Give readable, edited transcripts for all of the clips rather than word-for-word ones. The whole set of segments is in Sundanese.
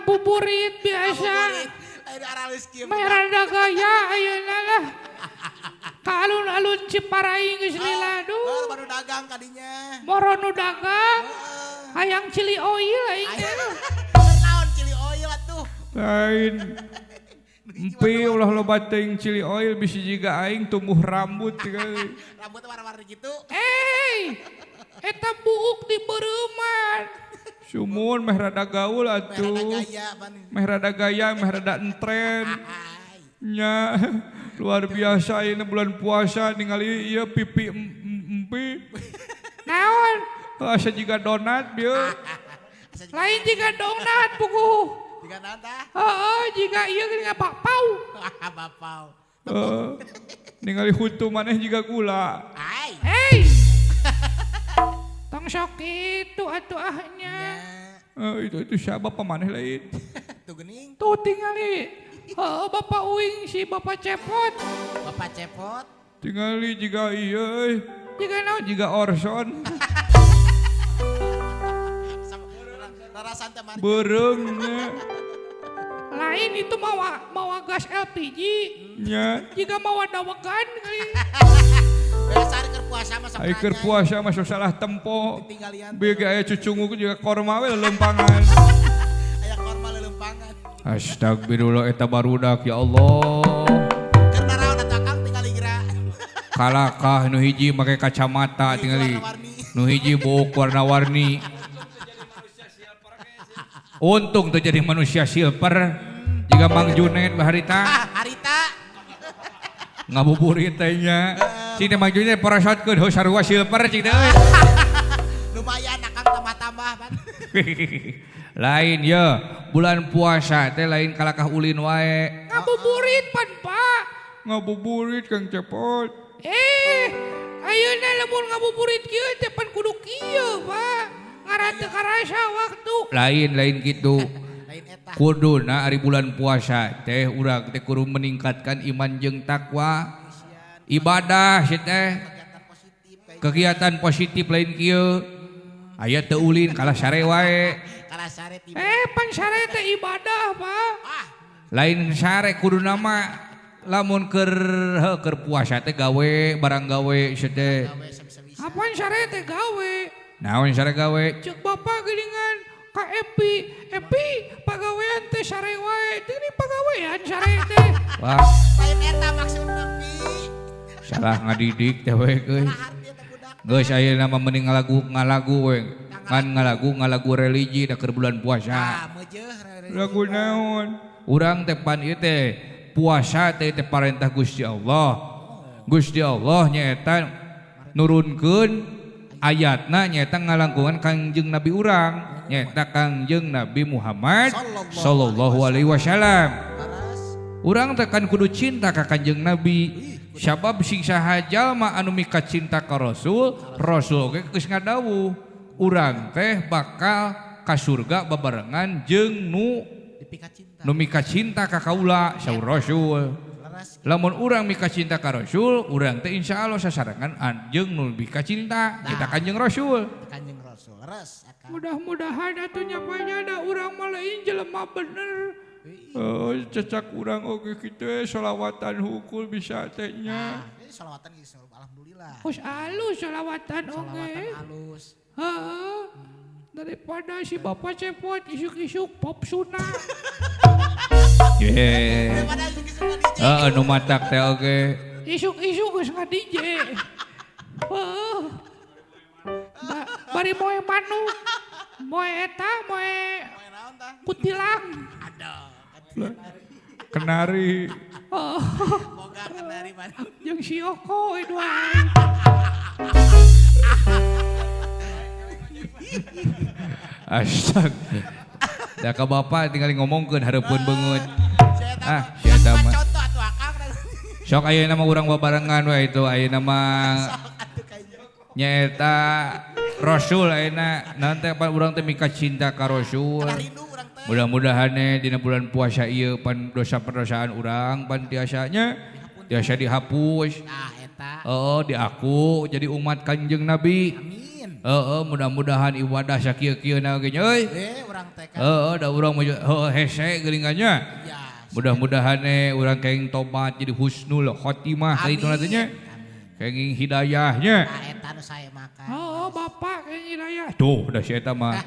Ngabuburit biasa. Ngabuburit. Lain aralus kieu. Meh rada gaya ayeuna lah. Ka alun-alun Ciparai geus lila Oh, duh. baru dagang kadinya. Moro nu dagang. Heeh. Hayang chili oil aing teh. Naon chili oil atuh? Lain. Empi ulah loba teuing chili oil bisi jiga aing tumbuh rambut kali. Rambut warna-warni gitu. Eh, eta buuk di bereuman. Sumun meh rada gaul Meh rada atuh. gaya pan. Meh rada gaya, meh rada entren. Hai. Nya luar biasa ayeuna bulan puasa ningali ieu pipi empi. Naon? Asa jiga donat bieu. Asa jiga Lain jiga donat puguh. Jiga naon tah? Heeh, jiga ieu geuning bakpao. Bakpao. Heeh. Ningali huntu maneh jiga gula. Hai. Hei. Tong sok kitu atuh ah nya. Nya. Itu siapa pamaneh lain? Tuh geuning. Tuh tingali. Heeh, Bapak Uing si Bapak Cepot. Bapak Cepot. Tingali jiga ieu euy. Jiga naon? Jiga Orson. Rarasan teh mari. Beureung nya. Lain itu mawa gas LPG. Nya. Jiga mawa dawegan kali. Biasa ari keur puasa mah sok Ai keur nanya. puasa mah sok salah tempo. Ditinggalian. Bieu ge aya cucunguk juga korma we lelempangan. Aya korma lelempangan. Astagfirullah eta barudak ya Allah. Keur naraon atuh Akang tingali geura. Kalakah nu hiji make kacamata tingali. Warna-warni. Nu hiji buuk warna-warni. Untung tuh jadi manusia silver. Jika Mang Junet harita Ah, harita. ngabuburit teh nya. Cing teh Mang Junet porosotkeun heuh sarua silver cing teh euy. Lumayan Akang tambah-tambah pan. Lain ye, bulan puasa teh lain kalakah ulin wae. Ngabuburit pan Pak. Ngabuburit Kang Cepot. Eh, ayeuna lamun ngabuburit kieu teh pan kudu kieu, Pak. Ngaran teu karasa waktu. Lain lain gitu. Lain eta. Kuduna ari bulan puasa teh urang teh kudu meningkatkan iman jeung takwa. Ibadah sih teh. Kegiatan positif kayak Kegiatan positif lain kieu. Aya teu ulin kalah sare wae. Kalah sare tiba. Eh, pan sare teh ibadah, Pak. Ah, Lain sare kuduna mah lamun keur heuh keur puasa teh gawe barang gawe sih teh. gawe sabisa-bisa. Apaan sare teh gawe? Naon sare gawe? Cek bapak geuningan ka Epi, Epi pagawean teh sare wae. Teu ini pagawean sare teh. Wah, Lain eta maksudna Pi. salah ngadidik teh we euy. Salah harti eta budak. Geus ayeuna mah mending ngalagu ngalagu we. Ngan ngalagu ngalagu religi da keur bulan puasa. Ah, meujeuh religi. Lagu naon? Urang teh pan ieu teh puasa teh teh parentah Gusti Allah. Gusti Allah nyaeta nurunkeun ayatna nyaeta ngalangkungan Kangjeng Nabi urang, nyaeta Kangjeng Nabi Muhammad sallallahu alaihi wasallam. Laras. Urang teh kan kudu cinta ka Kanjeng Nabi. Sabab sing saha jalma anu mika cinta ka Rasul, Rasul oge geus ngadawuh. Urang teh bakal ka surga babarengan jeung nu Dipika cinta. nu mika cinta ka kaula saur Rasul. Laras. Lamun urang mika cinta ka Rasul, urang teh insyaallah sasarengan jeung nu mika cinta kita Kanjeng Rasul. Kanjeng Rasul. Leres Akang. Mudah-mudahan atuh nyapanya da urang mah lain jelema bener. Oh, cecak urang oge kitu sholawatan hukul bisa teh nya. Nah, ini sholawatan geus alhamdulillah. Geus alus sholawatan oge. Sholawatan alus. Heeh. Daripada si bapak Cepot isuk-isuk pop suna. Ye. Daripada isuk-isuk nge-DJ. Heeh, nu matak teh oge. Isuk-isuk geus nge-DJ. Heeh. Bari moe manuk. Moe eta, moe Moe naon tah? kutilang. Aduh. Kenari. Oh, Boga kenari mana. jeung si Oko itu aing. Astag. Da ka bapak tinggal ngomongkeun hareupeun beungeut. Ah, Ah, si eta mah. Contoh atuh Akang. Sok ayeuna mah urang babarengan we itu ayeuna mah Sok atuh kayaknya. nyaeta Rasul ayeuna naon teh pan urang teh mika cinta ka Rasul. Kalah rindu urang teh. Mudah-mudahan dina bulan puasa ieu pan dosa perdosaan urang pan tiasanya tiasa dihapus. Nah, eta. Oh, diaku jadi umat Kanjeng Nabi. Amin. Heeh, mudah-mudahan ibadah sakieu-kieuna ge nya euy. Urang teh kan. Heeh, da urang mah heueuh hese geuningan nya. Iya. Mudah-mudahan urang kenging tobat jadi husnul khotimah ka itu nantinya. Kenging hidayahnya. Nah, eta nu sae makan. Oh, bapak kenging hidayah. Tuh, da si eta mah.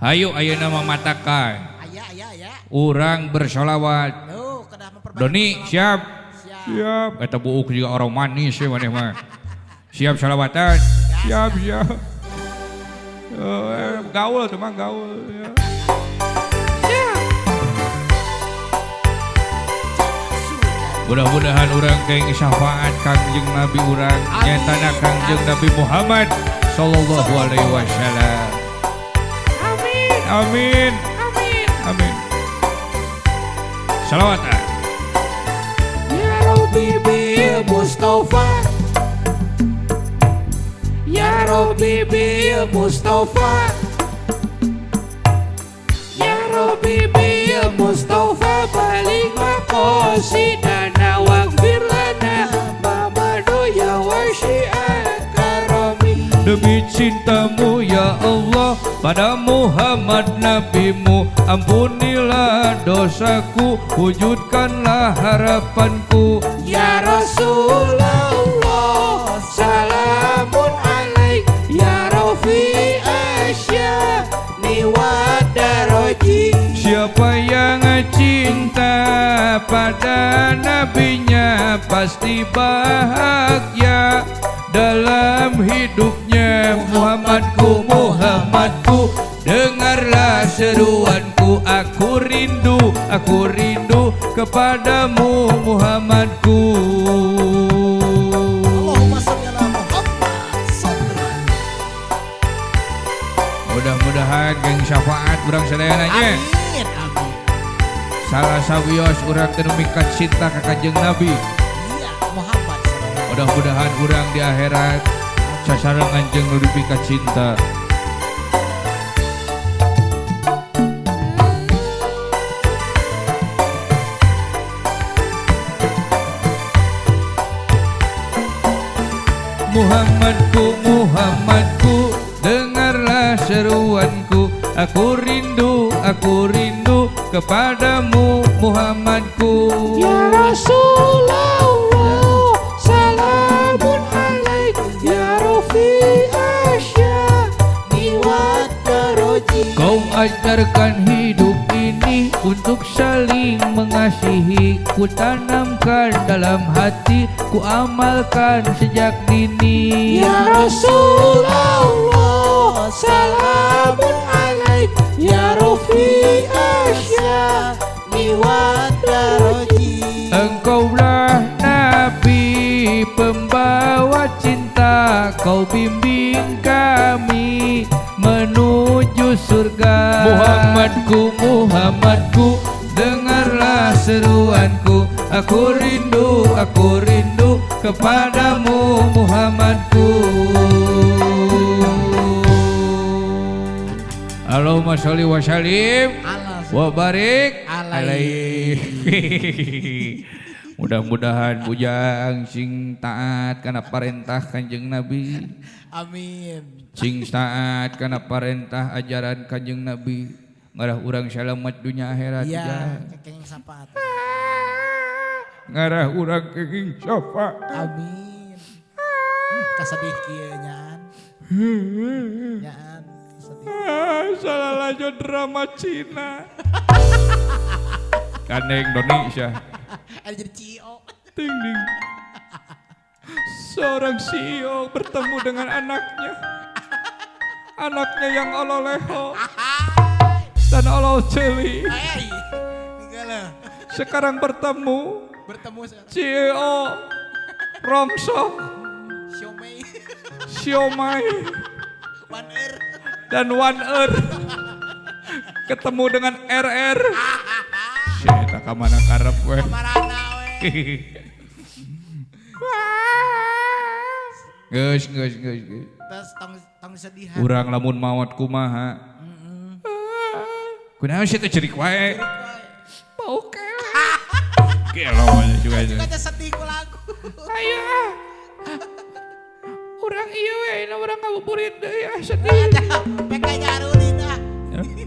Hayu ayeuna mah matakan. Aya aya aya. Urang bersolawat. Duh, kedah memperbanyak. Doni siap. Siap. Siap. Eta buuk juga orang manis ya maneh mah. Siap solawatan. Siap, siap. Gaul tuh mah gaul ya. Siap. Mudah-mudahan urang kenging syafaat Kangjeng Nabi urang nyatana Kangjeng Nabi Muhammad sallallahu alaihi wasallam. Amin. Amin. Amin. Amin. Salawatan. Ya Rabbi bil Mustafa. Ya Rabbi bil Mustafa. Ya Rabbi bil Mustafa balik maqasidana waghfir lana ma ya wasi'al karami. Demi cintamu ya Allah pada Muhammad nabimu, ampunilah dosaku, wujudkanlah harapanku. Ya Rasulullah salamun alaik ya Rafi asya niwadaroji. Siapa yang cinta pada nabinya pasti bahagia dalam hidupnya. Muhammadku, Muhammadku, dengarlah seruanku, aku rindu kepadamu Muhammadku. Allahumma sholli ala Muhammad sallallahu. Mudah-mudahan geng syafaat urang sadayana nya. Amin, amin. Salah sawios urang teu mikat cinta ka Kanjeng Nabi. Iya, Muhammad sallallahu. Mudah-mudahan urang di akhirat sasarengan jeung nu dipikat cinta. Muhammadku, Muhammadku, dengarlah seruanku, aku rindu kepadamu Muhammadku. Ya Rasulullah salamun alaik ya Rafi asya niwadaroji. Kau ajarkan hidup ini untuk saling mengasihi, ku tanamkan dalam hati, ku amalkan sejak dini. Ya Rasulullah salamun alaik ya Rafi asya niwadaroji. Engkaulah Nabi pembawa cinta, kau bimbing kami menuju surga. Muhammadku, Muhammadku, dengarlah seruanku, aku rindu kepadamu Muhammadku. Allahumma sholli wa sallim wa barik alaihi. Mudah-mudahan bujang sing taat kana parentah Kanjeng Nabi. Amin. Sing taat kana parentah ajaran Kanjeng Nabi. Ngarah urang salamat dunia akhirat. Iya, kenging syafaat. Ngarah urang kenging syafaat. Amin. Kasedih kieu nyaan. Nyaan kasedih. Salah lanjut drama Cina. Kaneng Indonesia. Ada jadi CEO. Ting ding. Seorang CEO bertemu dengan anaknya. Anaknya yang ololeho dan olo celi. Sekarang bertemu CEO rongsok, siomay, dan One Earth. Ketemu dengan RR. Shit, kamana karep we. Geus, geus, geus, geus. Tong sedihan. Urang lamun maot kumaha. Kunaon sih teh cerik wae. Bau kelek. Gelo aja juga. Juga teh sedih ku lagu. Aya. Urang Urang ieu we ayeuna urang ngabuburit deui ah sedih. PK nyarulin ah.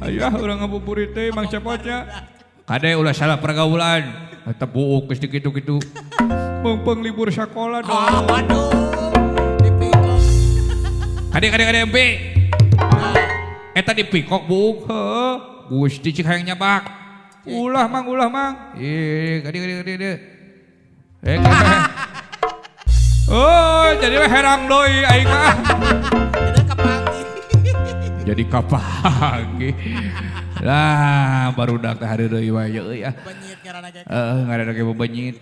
Ayo ah urang ngabuburit deui Mang Cepotnya. Kade ulah salah pergaulan. Eta buuk geus kitu-kitu. Mengpeng libur sekolah Oh, dong. waduh. Dipikok. Kade kade kade empe. Eta dipikok buuk heuh. Gusti cik hayang nyabak. Ulah Mang, ulah Mang. Ih, kade kade kade kade. Eh, kade. Oh, jadi we herang deui aing mah. Jadi kapanggih. Jadi kapanggih. Lah, barudak teh hareureuy wae euy ah. Benyit ngaranna ge. Heeh, ngaranna ge bebenyit.